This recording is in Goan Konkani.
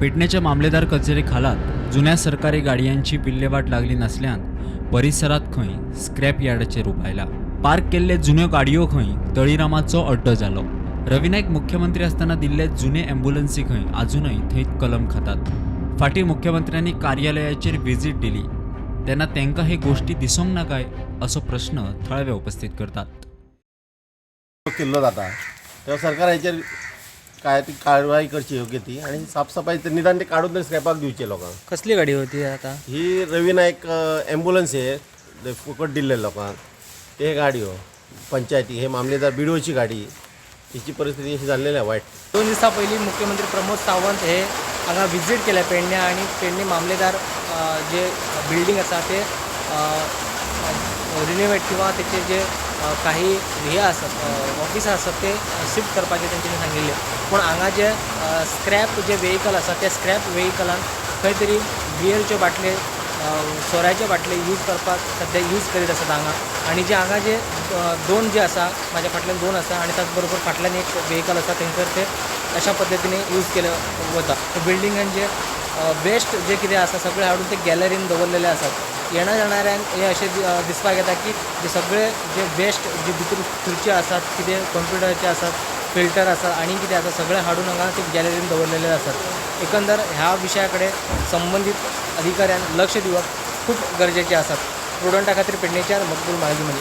पेडणेच्या मामलेदार कचेरी खालात जुन्या सरकारी गाडयांची विल्हेवाट लागली नासल्यान परिसरात खंय स्क्रॅप यार्डाचें रूप आयलां. पार्क केल्ले जुन्यो गाडयो खंय तळीरामाचो अड्डो जालो. रवी नायक मुख्यमंत्री आसतना दिल्ले जुने ॲम्ब्युलन्सी खंय आजूनय थंय कलम खातात. फाटीं मुख्यमंत्र्यांनी कार्यालयाचेर विजीट दिली तेन्ना तांकां हे गोश्टी दिसोंक ना काय असो प्रश्न थळावे उपस्थित करतात. किल्लो जाता तेव्हा सरकार हेचेर काय ती कारवाई करची योग्य ती आणि साफसफाई तर निदान ते काढून तरी स्क्रॅपाक दिवचे लोकांक. कसली गाडी होती आता? ही रवी नायक ॲम्ब्युलन्स हे ते फुकट दिल्ले लोकांक ते गाडयो, पंचायती हे मामलेदार बिडोची गाडी, हिची परिस्थिती अशी जाल्लेली आहे वायट. 2 दिसां पयलीं मुख्यमंत्री प्रमोद सावंत हे हांगा विजीट केल्या पेडण्या आनी पेडणे मामलेदार जे बिल्डींग आसा ते रिनोवेट किंवा तेचे जे काही हे आसात, ऑफिसां आसात, ते शिफ्ट करपाचें तेंच्यांनी सांगिल्लें. पूण हांगा जे स्क्रॅप जे वेहिकल आसा त्या स्क्रॅप वेहिकलान खंय तरी बियरच्यो बाटले, सोऱ्याचे बाटले यूज करपाक सद्या यूज करीत आसात हांगा. आनी जे हांगा जे दोन जे आसा, म्हाज्या फाटल्यान दोन आसा आनी त्याच बरोबर फाटल्यान एक वेहिकल आसा, थंयसर ते अशा पद्दतीने यूज केले वता. बिल्डिंगान जे वेस्ट जे कितें आसा सगळें हाडून ते गॅलरीन दवरलेले आसात. येणा जाणाऱ्यांक हे अशें दिसपाक येता की जे सगळे जे वेस्ट जे भितर खुर्ची आसात, कितें कंप्युटराचे आसात, फिल्टर आसा आनी कितें आसा, सगळें हाडून हांगा ते गॅलरीन दवरलेले आसात. एकंदर ह्या विशया कडेन संबंदीत अधिकाऱ्यान लक्ष दिवप खूब गरजेचें आसा. प्रुडंटा खातीर पेडणेच्यान मकबूल मालदीमनी.